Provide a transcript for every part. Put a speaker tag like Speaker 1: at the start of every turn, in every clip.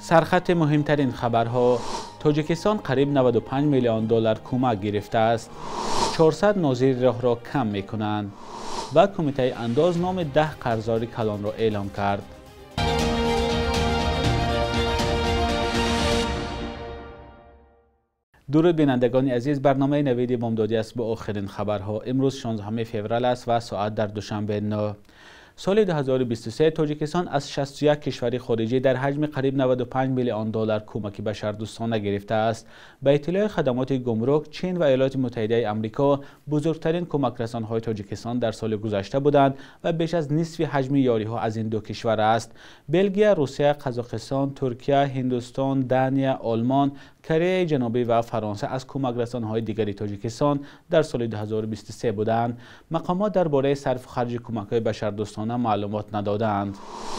Speaker 1: Сархати муҳимтарин хабарҳо. Тоҷикистон қариб 95 миллион доллар кӯмак гирифтааст. 400 нозири роҳро кам мекунанд ва Кумитаи андоз номи 10 қарздори калонро эълон кард. Дуруд бинандагони азиз, барномаи Навиди Бомдодӣ аст бо охирин хабарҳо. Имрӯз 16 феврал аст ва соат дар Душанбе 9. Соли 2023 Тоҷикистон аз 61 кишвари хориҷӣ дар ҳаҷми қариб 95 миллион доллар кӯмаки башардӯстона гирифтааст. Ба иттилои хадамоти гумрук, Чин ва Иёлоти Муттаҳидаи Амрико бузургтарин кӯмакрасонҳои Тоҷикистон дар соли гузашта буданд ва беш аз нисфи ҳаҷми ёриҳо аз ин ду кишвар аст. Белгия, Русия, Қазоқистон, Туркия, Ҳиндустон, Дания, Олмон, Кореяи Ҷанубӣ ва Фаронса аз кӯмакрасонҳои дигари Тоҷикистон дар соли 2023 буданд. Мақомот дар бораи сарфу харҷи кӯмакҳои башардӯстона маълумот надодаанд.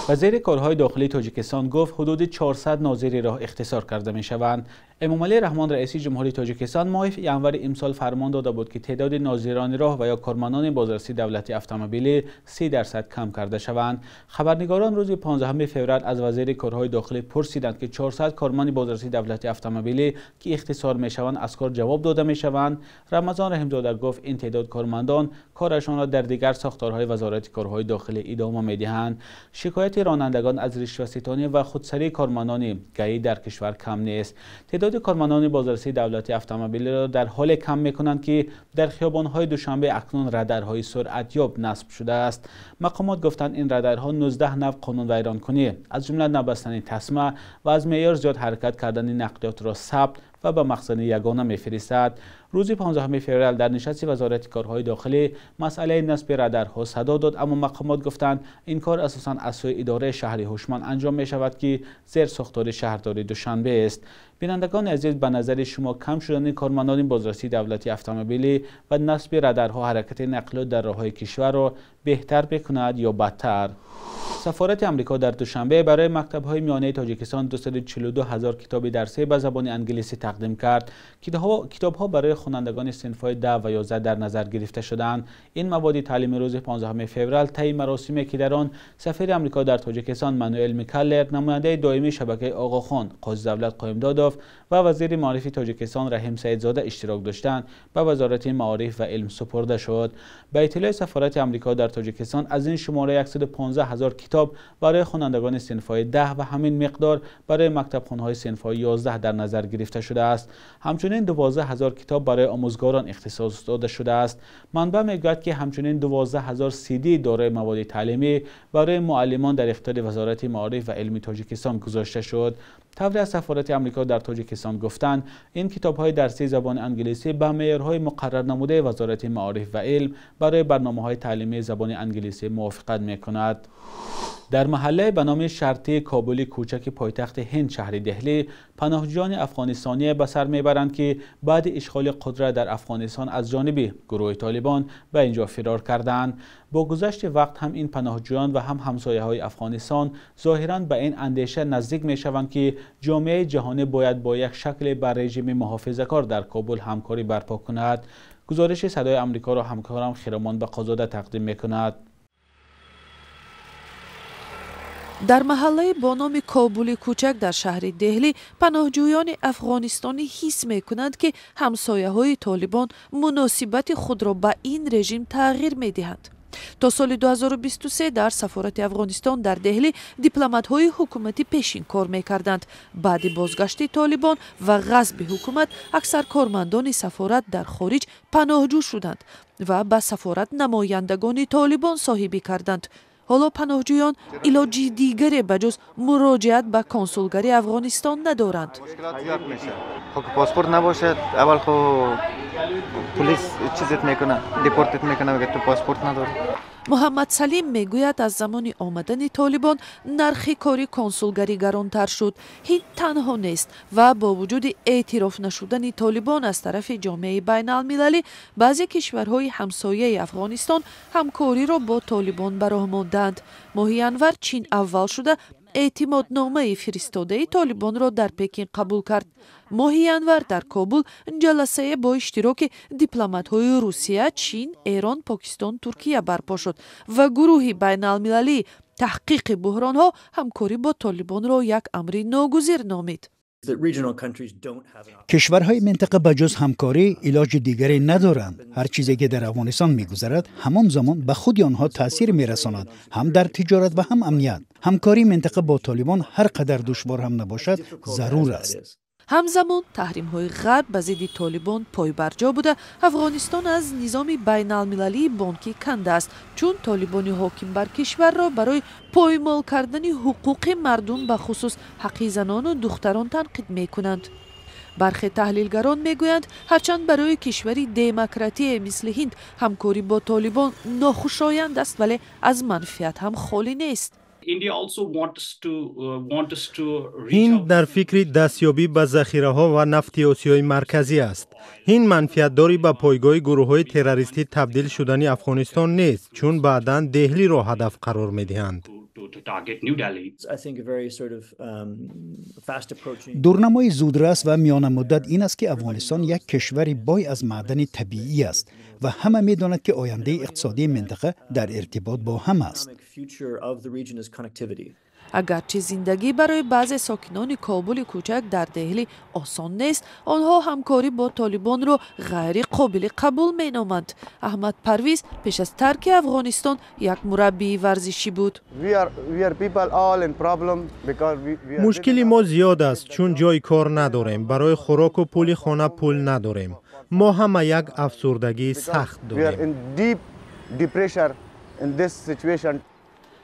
Speaker 1: Вазири корҳои дохилии Тоҷикистон гуфт ҳудуди 400 нозири роҳ ихтисор карда мешаванд. Эмомалӣ Раҳмон, раиси ҷумҳурии Тоҷикистон, моҳи январи имсол фармон дода буд, ки теъдоди нозирони роҳ ва ё кормандони бозрасии давлатии автомобилӣ 30% кам карда шаванд. Хабарнигорон рӯзи 15 феврал аз вазири корҳои дохилӣ пурсиданд, ки 400 корманди бозрасии давлатии автомобилӣ, ки ихтисор мешаванд, аз кор ҷавоб дода мешаванд. Рамазон Раҳимзода гуфт ин теъдод кормандон корашонро дар дигар сохторҳои вазорати корҳои дохилӣ идома медиҳанд. Шикояти ронандагон аз ришваситонӣ ва худсарии кормандони ГАИ дар кишвар кам нест. Теъдоди кормандони бозрасии давлатии автомобилиро дар ҳоле кам мекунанд, ки дар хиёбонҳои Душанбе акнун радарҳои суръатёб насб шудааст. Мақомот гуфтанд ин радарҳо 19 нав қонунвайронкунӣ, аз ҷумла набастани тасма ва аз меъёр зиёд ҳаракат кардани нақлиётро сабт ва ба махзани ягона мефиристад. Рӯзи 15 феврал дар нишасти вазорати корҳои дохилӣ масъалаи насби радарҳо садо дод, аммо мақомот гуфтанд ин кор асосан аз сӯи идораи шаҳри ҳушманд анҷом мешавад, ки зер сохтори шаҳрдори Душанбе аст. Бинандагони азиз, ба назари шумо кам шудани кормандони бозрасии давлатии автомобилӣ ва насби радарҳо ҳаракати нақлиёт дар роҳҳои кишварро беҳтар мекунад ё бадтар? Сафорати Амрико дар Душанбе барои мактабҳои миёнаи Тоҷикистон 242 ҳазор китоби дарсӣ ба забони англисӣ тақдим кард. Китобҳо барои хонандагони синфҳои 10 ва 11 дар назар гирифта шудаанд. Ин маводи таълимӣ рӯзи 15 феврал таи маросиме, ки дар он сафири Амрико дар Тоҷикистон Мануэл Микаллер, намояндаи доимии шабакаи Оғохон Қози Давлат Қоимдодов ва вазири маорифи Тоҷикистон Раҳим Саидзода иштирок доштанд, ба Вазорати маориф ва илм супурда шуд. Ба иттилои сафорати Амрико дар Тоҷикистон аз ин шумора 115 ҳазор китоб барои хонандагони синфҳои 10 ва ҳамин миқдор барои мактабхонаҳои синфҳои 11 дар назар гирифта шудааст. Ҳамчунин 12 ҳазор китоб барои омӯзгорон ихтисос дода шудааст. Манбаъ мегӯяд, ки ҳамчунин 12 ҳазор CD дорои маводи таълимӣ барои муаллимон дар ихтиёри Вазорати маориф ва илми Тоҷикистон гузошта шуд. Тавре аз сафорати Амрико дар Тоҷикистон гуфтанд, ин китобҳои дарсии забони англисӣ ба меъёрҳои муқаррар намудаи Вазорати маориф ва илм барои барномаҳои таълимии забони англисӣ мувофиқат мекунад. Дар маҳаллае ба номи Шартии Кобули кӯчаки пойтахти Ҳинд, шаҳри Деҳлӣ, паноҳҷӯёни афғонистоние ба сар мебаранд, ки баъди ишғоли қудрат дар Афғонистон аз ҷониби гурӯҳи Толибон ба инҷо фирор карданд. Бо гузашти вақт ҳам ин паноҳҷӯён ва ҳам ҳамсояҳои Афғонистон зоҳиран ба ин андеша наздик мешаванд, ки ҷомеаи ҷаҳонӣ бояд бо як шакле бар режими муҳофизакор дар Кобул ҳамкорӣ барпо кунад. Гузориши Садои Амрикоро ҳамкорам Хиромон Бақозода тақдим мекунад.
Speaker 2: Дар маҳаллаи бо номи Кобули кӯчак дар шаҳри Деҳлӣ паноҳҷӯёни афғонистонӣ ҳис мекунанд, ки ҳамсояҳои Толибон муносибати худро ба ин режим тағйир медиҳанд. То соли 2023 дар сафорати Афғонистон дар Деҳлӣ дипломатҳои ҳукумати пешин кор мекарданд. Баъди бозгашти Толибон ва ғасби ҳукумат аксар кормандони сафорат дар хориҷ паноҳҷӯ шуданд ва ба сафорат намояндагони Толибон соҳибӣ карданд. Ҳоло паноҳҷӯён илоҷи дигаре ба ҷуз муроҷиат ба консулгарии Афғонистон надоранд.
Speaker 3: Паспорт набошад, аввал хо полис чизет мекунад, депортет мекунад, мегӯяд ту паспорт надорӣ.
Speaker 2: Муҳаммад Салим мегӯяд аз замони омадани Толибон нархи кори консулгарӣ гаронтар шуд. Ҳинд танҳо нест ва бо вуҷуди эътироф нашудани Толибон аз тарафи ҷомеаи байналмилалӣ баъзе кишварҳои ҳамсояи Афғонистон ҳамкориро бо Толибон ба роҳ мондаанд. Моҳи январ Чин аввал шуда эътимодномаи фиристодаи Толибонро дар Пекин қабул кард. Моҳи январ дар Кобул ҷаласае бо иштироки дипломатҳои Русия, Чин, Эрон, Покистон, Туркия барпо шуд ва гурӯҳи байналмилалии Таҳқиқи буҳронҳо ҳамкорӣ бо Толибонро як амри ногузир номид.
Speaker 4: Кишварҳои минтақа ба ҷуз ҳамкорӣ илоҷи дигаре надоранд. Ҳар чизе ки дар Афғонистон мегузарад, ҳамон замон ба худи онҳо таъсир мерасонад, ҳам дар тиҷорат ва ҳам амният. Ҳамкории минтақа бо Толибон ҳар қадар душвор ҳам набошад, зарур аст.
Speaker 2: Ҳамзамон таҳримҳои Ғарб ба зидди Толибон пойбарҷо буда, Афғонистон аз низоми байналмилалии бонкӣ канда аст, чун толибони ҳоким бар кишварро барои поймол кардани ҳуқуқи мардум, ба хусус ҳаққи занону духтарон, танқид мекунанд. Бархе таҳлилгарон мегӯянд, ҳарчанд барои кишвари демократие мисли Ҳинд ҳамкорӣ бо Толибон нохушоянд аст, вале аз манфиат ҳам холӣ нест.
Speaker 5: Ҳинд дар фикри дастёбӣ ба захираҳо ва нафти Осиёи Марказӣ аст. Ҳинд манфиатдори ба пойгоҳи гурӯҳҳои террористӣ табдил шудани Афғонистон нест, чун баъдан Деҳлиро ҳадаф қарор медиҳанд.
Speaker 4: Дурнамои зудрас ва миёнамуддат ин аст, ки Афғонистон як кишвари бой аз маъдани табиӣ аст ва ҳама медонад, ки ояндаи иқтисодии минтақа дар иртибот бо ҳам аст.
Speaker 2: Агарчи зиндагӣ барои баъзе сокинони Кобули кӯчак дар Деҳлӣ осон нест, онҳо ҳамкорӣ бо толибонро ғайри қобили қабул меноманд. Аҳмад Парвиз пеш аз тарки Афғонистон як мураббии варзишӣ буд.
Speaker 5: Мушкили мо зиёд аст, чун ҷои кор надорем, барои хӯроку пули хона пул надорем. Мо ҳама як афсурдагии сахт дорем.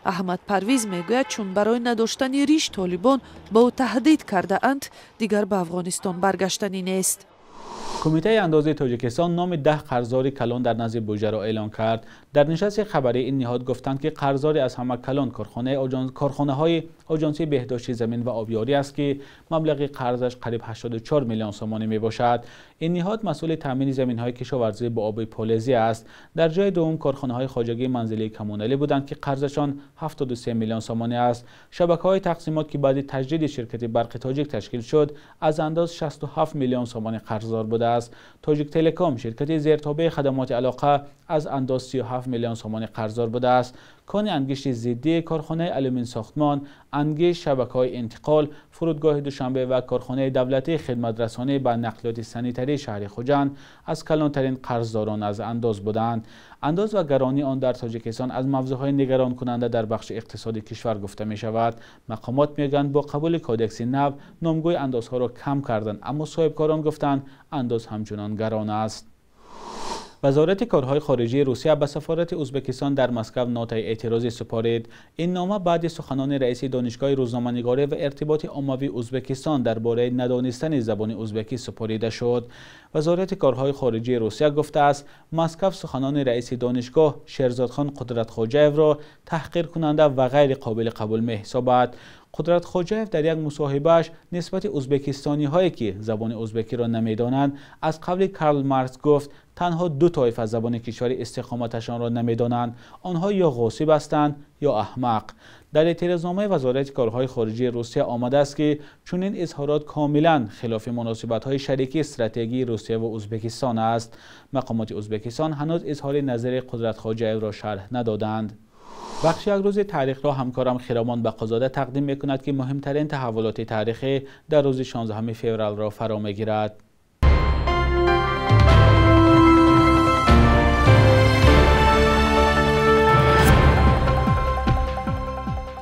Speaker 2: Аҳмад Парвиз мегӯяд, чун барои надоштани риш толибон ба ӯ таҳдид кардаанд, дигар ба Афғонистон баргаштанӣ нест.
Speaker 1: Кумитаи андози Тоҷикистон номи 10 қарздори калон дар назди буҷаро эълон кард. Дар нишасти хабарӣ ин ниҳод гуфтанд, ки қарздори аз ҳама калон корхонаҳои Оҷонсии беҳдошти замин ва обёрӣ аст, ки маблағи қарзаш қариб 84 миллион сомонӣ мебошад. Ин ниҳод масъули таъмини заминҳои кишоварзӣ бо оби полезӣ аст. Дар ҷои дуввум корхонаҳои хоҷагии манзилии коммуналӣ буданд, ки қарзашон 73 миллион сомонӣ аст. Шабакаҳои тақсимот, ки баъди таҷдиди ширкати Барқи Тоҷик ташкил шуд, аз андоз 67 миллион сомонӣ қарздор будааст. Тоҷик Телеком, ширкати зертобеи хадамоти алоқа, аз андоз 37 миллион сомонӣ қарздор будааст. Кони ангишти зиддӣ, корхонаи алюминсохтмон, ангишт, шабакаҳои интиқол, фурудгоҳи Душанбе ва корхонаи давлатии хидматрасонӣ ба нақлиёти санитарии шаҳри Хуҷанд аз калонтарин қарздорон аз андоз буданд. Андоз ва гаронии он дар Тоҷикистон аз мавзӯъҳои нигаронкунанда дар бахши иқтисоди кишвар гуфта мешавад. Мақомот мегӯянд, бо қабули кодекси нав номгӯи андозҳоро кам карданд, аммо соҳибкорон гуфтанд, андоз ҳамчунон гарон аст. Вазорати корҳои хориҷии Русия ба сафорати Ӯзбекистон дар Москва нотаи эътирозӣ супорид. Ин нома баъди суханони раиси Донишгоҳи рӯзноманигорӣ ва иртиботи оммавии Ӯзбекистон дар бораи надонистани забони ӯзбекӣ супорида шуд. Вазорати корҳои хориҷии Русия гуфтааст, Москва суханони раиси донишгоҳ Шерзодхон Қудратхоҷаевро таҳқиркунанда ва ғайри қобили қабул меҳисобад. Қудратхоҷаев дар як мусоҳибааш нисбати ӯзбекистониҳое, ки забони ӯзбекиро намедонанд, аз қавли Карл Маркс гуфт, танҳо ду тоифа забони кишвари истиқоматашонро намедонанд. Онҳо ё ғосиб ҳастанд, ё аҳмақ. Дар эътирозномаи Вазорати корҳои хориҷии Русия омадааст, ки чунин изҳорот комилан хилофи муносибатҳои шарикии стратегии Русия ва Ӯзбекистон аст. Мақомоти Ӯзбекистон ҳанӯз изҳори назари Қудратхоҷаевро шарҳ надоданд. Бахши як рӯзи таърихро ҳамкорам Хиромон Бақозода тақдим мекунад, ки муҳимтарин таҳаввулоти таърихӣ дар рӯзи 16 февралро фаро мегирад.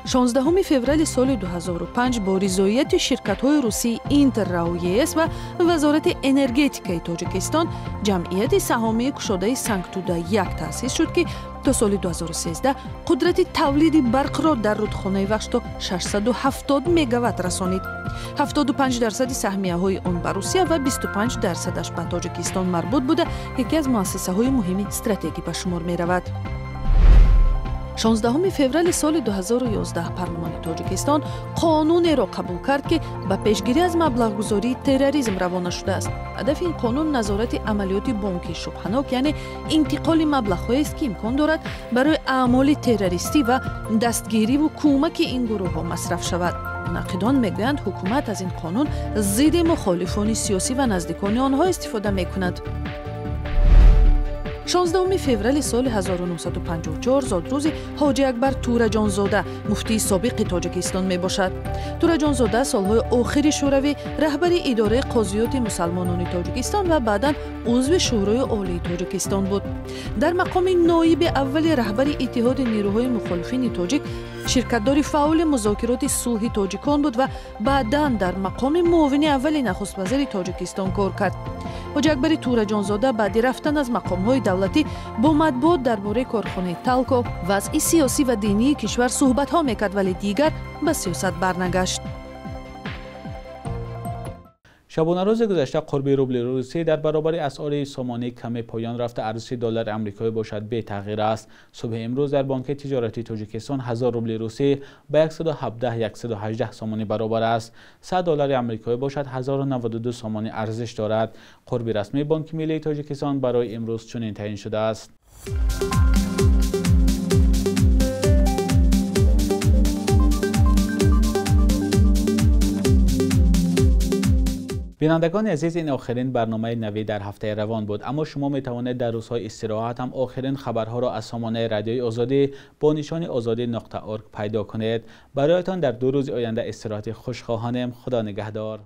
Speaker 2: 16 феврали соли 2005 бо ризоияти ширкатҳои русии Интер РАО ЕС ва Вазорати энергетикаи Тоҷикистон ҷамъияти саҳомии кушодаи Сангтуда 1 таъсис шуд, ки то соли 2013 қудрати тавлиди барқро дар рудхонаи Вахш то 670 мегаватт расонид. 75% саҳмияҳои он ба Русия ва 25%-аш ба Тоҷикистон марбут буда, яке аз муассисаҳои муҳими стратегӣ ба шумор меравад. 16 феврали соли 2011 парлумони Тоҷикистон қонунеро қабул кард, ки ба пешгирӣ аз маблағгузории терроризм равона шудааст. Ҳадафи ин қонун назорати амалиёти бонкии шубҳанок, яъне интиқоли маблағҳоест, ки имкон дорад барои аъмоли террористӣ ва дастгириву кӯмаки ин гурӯҳҳо масраф шавад. Мунаққидон мегӯянд, ҳукумат аз ин қонун зидди мухолифони сиёсӣ ва наздикони онҳо истифода мекунад. 16 феврали соли 1954 зодрӯзи Ҳоҷи Акбар Тураҷонзода, муфтии собиқи Тоҷикистон мебошад. Тураҷонзода солҳои охири Шӯравӣ раҳбари идораи қозиёти мусалмонони Тоҷикистон ва баъдан узви Шӯрои Олии Тоҷикистон буд. Дар мақоми ноиби аввали раҳбари Иттиҳоди нерӯҳои мухолифини тоҷик ширкатдори фаъоли музокироти сулҳи тоҷикон буд ва баъдан дар мақоми муовини аввали нахуствазири Тоҷикистон кор кард. Ҳоҷи Акбари Тураҷонзода баъди рафтан аз мақомҳои давлатӣ бо матбуот дар бораи корхонаи Талко, вазъи сиёсӣ ва динии кишвар суҳбатҳо мекард, вале дигар ба сиёсат барнагашт.
Speaker 1: Шабонарӯзи гузашта қурби рубли русӣ дар баробари асъори сомонӣ каме поён рафта, арзиши доллари амрикоӣ бошад бетағйир аст. Субҳи имрӯз дар Бонки тиҷоратии Тоҷикистон 1000 рубли русӣ ба 117-118 сомонӣ баробар аст. 100 доллари амрикоӣ бошад 1092 сомонӣ арзиш дорад. Қурби расмии Бонки миллии Тоҷикистон барои имрӯз чунин таъин шудааст. Бинандагони азиз, ин охирин барномаи навӣ дар ҳафтаи равон буд, аммо шумо метавонед дар рӯзҳои истироҳат ҳам охирин хабарҳоро аз сомонаи радиои Озодӣ бо нишони ozodi.org пайдо кунед. Бароятон дар 2 рӯзи оянда истироҳати хуш хоҳонем. Худо нигаҳдор.